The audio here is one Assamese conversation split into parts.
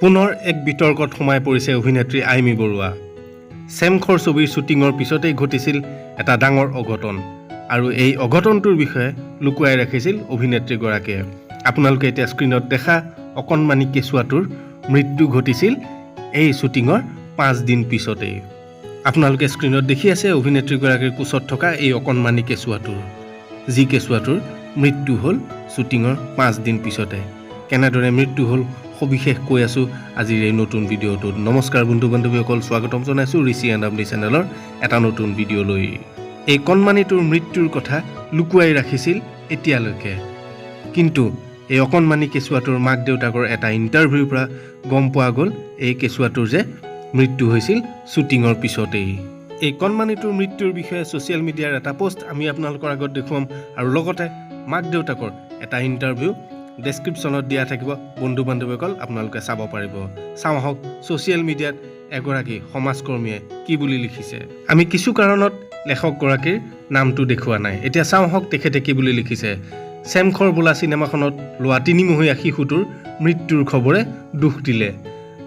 পুনৰ এক বিতৰ্কত সোমাই পৰিছে অভিনেত্ৰী আইমী বৰুৱা। চেমখৰ ছবিৰ শ্বুটিঙৰ পিছতেই ঘটিছিল এটা ডাঙৰ অঘটন আৰু এই অঘটনটোৰ বিষয়ে লুকুৱাই ৰাখিছিল অভিনেত্ৰীগৰাকীয়ে। আপোনালোকে এতিয়া স্ক্ৰীণত দেখা অকণমানি কেঁচুৱাটোৰ মৃত্যু ঘটিছিল এই শ্বুটিঙৰ 5 দিন পিছতেই। আপোনালোকে স্ক্ৰীণত দেখি আছে অভিনেত্ৰীগৰাকীৰ কোচত থকা এই অকণমানি কেঁচুৱাটোৰ, যি কেঁচুৱাটোৰ মৃত্যু হ'ল শ্বুটিঙৰ 5 দিন পিছতে। কেনেদৰে মৃত্যু হ'ল, সবিশেষ কৈ আছোঁ আজিৰ এই নতুন ভিডিঅ'টোত। নমস্কাৰ বন্ধু বান্ধৱীসকল, স্বাগতম জনাইছোঁ ঋষি এণ্ড আমনি চেনেলৰ এটা নতুন ভিডিঅ'লৈ। এই কণমানিটোৰ মৃত্যুৰ কথা লুকুৱাই ৰাখিছিল এতিয়ালৈকে, কিন্তু এই অকণমানি কেঁচুৱাটোৰ মাক দেউতাকৰ এটা ইণ্টাৰভিউৰ পৰা গম পোৱা গ'ল এই কেঁচুৱাটোৰ যে মৃত্যু হৈছিল শ্বুটিঙৰ পিছতেই। এই কণমানিটোৰ মৃত্যুৰ বিষয়ে ছ'চিয়েল মিডিয়াৰ এটা পষ্ট আমি আপোনালোকৰ আগত দেখুৱাম আৰু লগতে মাক দেউতাকৰ এটা ইণ্টাৰভিউ ডেছক্ৰিপশ্যনত দিয়া থাকিব। বন্ধু বান্ধৱীসকল, আপোনালোকে চাব পাৰিব। চাওঁ আহক ছ'চিয়েল মিডিয়াত এগৰাকী সমাজকৰ্মীয়ে কি বুলি লিখিছে। আমি কিছু কাৰণত লেখকগৰাকীৰ নামটো দেখুওৱা নাই। এতিয়া চাওঁ আহক তেখেতে কি বুলি লিখিছে। চেমখৰ বোলা চিনেমাখনত লোৱা 3 মহীয়া শিশুটোৰ মৃত্যুৰ খবৰে দুখ দিলে।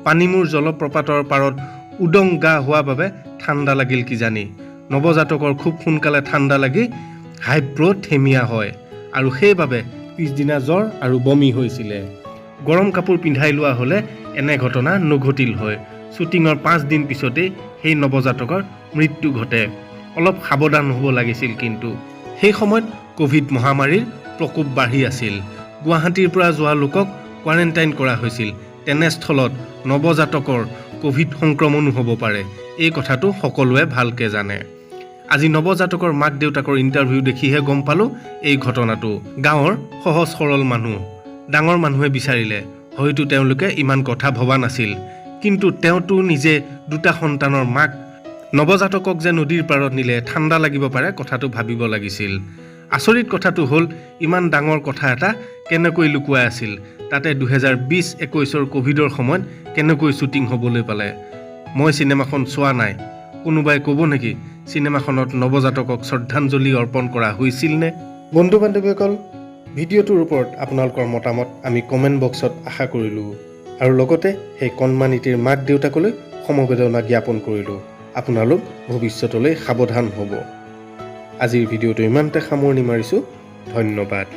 পানীমূৰ জলপ্ৰপাতৰ পাৰত উদং গা হোৱা বাবে ঠাণ্ডা লাগিল কিজানি। নৱজাতকৰ খুব সোনকালে ঠাণ্ডা লাগি হাইপ্ৰ'থেমিয়া হয় আৰু সেইবাবে পিছদিনা জ্বৰ আৰু বমি হৈছিলে। গৰম কাপোৰ পিন্ধাই লোৱা হ'লে এনে ঘটনা নঘটিল হয়। শ্বুটিঙৰ 5 দিন পিছতেই সেই নৱজাতকৰ মৃত্যু ঘটে। অলপ সাৱধান হ'ব লাগিছিল, কিন্তু সেই সময়ত ক'ভিড মহামাৰীৰ প্ৰকোপ বাঢ়ি আছিল। গুৱাহাটীৰ পৰা যোৱা লোকক কোৱাৰেণ্টাইন কৰা হৈছিল। তেনেস্থলত নৱজাতকৰ ক'ভিড সংক্ৰমণো হ'ব পাৰে, এই কথাটো সকলোৱে ভালকে জানে। আজি নৱজাতকৰ মাক দেউতাকৰ ইণ্টাৰভিউ দেখিহে গম পালোঁ এই ঘটনাটো। গাঁৱৰ সহজ সৰল মানুহ, ডাঙৰ মানুহে বিচাৰিলে হয়তো তেওঁলোকে ইমান কথা ভবা নাছিল, কিন্তু তেওঁতো নিজে দুটা সন্তানৰ মাক। নৱজাতকক যে নদীৰ পাৰত নিলে ঠাণ্ডা লাগিব পাৰে, কথাটো ভাবিব লাগিছিল। আচৰিত কথাটো হ'ল, ইমান ডাঙৰ কথা এটা কেনেকৈ লুকুৱাই আছিল? তাতে 2020-21ৰ ক'ভিডৰ সময়ত কেনেকৈ শ্বুটিং হ'বলৈ পালে? মই চিনেমাখন চোৱা নাই। কোনোবাই ক'ব নেকি, চিনেমাখনত নৱজাতকক শ্ৰদ্ধাঞ্জলি অৰ্পণ কৰা হৈছিল নে? বন্ধু বান্ধৱীসকল, ভিডিঅ'টোৰ ওপৰত আপোনালোকৰ মতামত আমি কমেণ্ট বক্সত আশা কৰিলোঁ আৰু লগতে সেই কণমানিটিৰ মাক দেউতাকলৈ সমবেদনা জ্ঞাপন কৰিলোঁ। আপোনালোক ভৱিষ্যতলৈ সাৱধান হ'ব। আজিৰ ভিডিঅ'টো ইমানতে সামৰণি মাৰিছোঁ। ধন্যবাদ।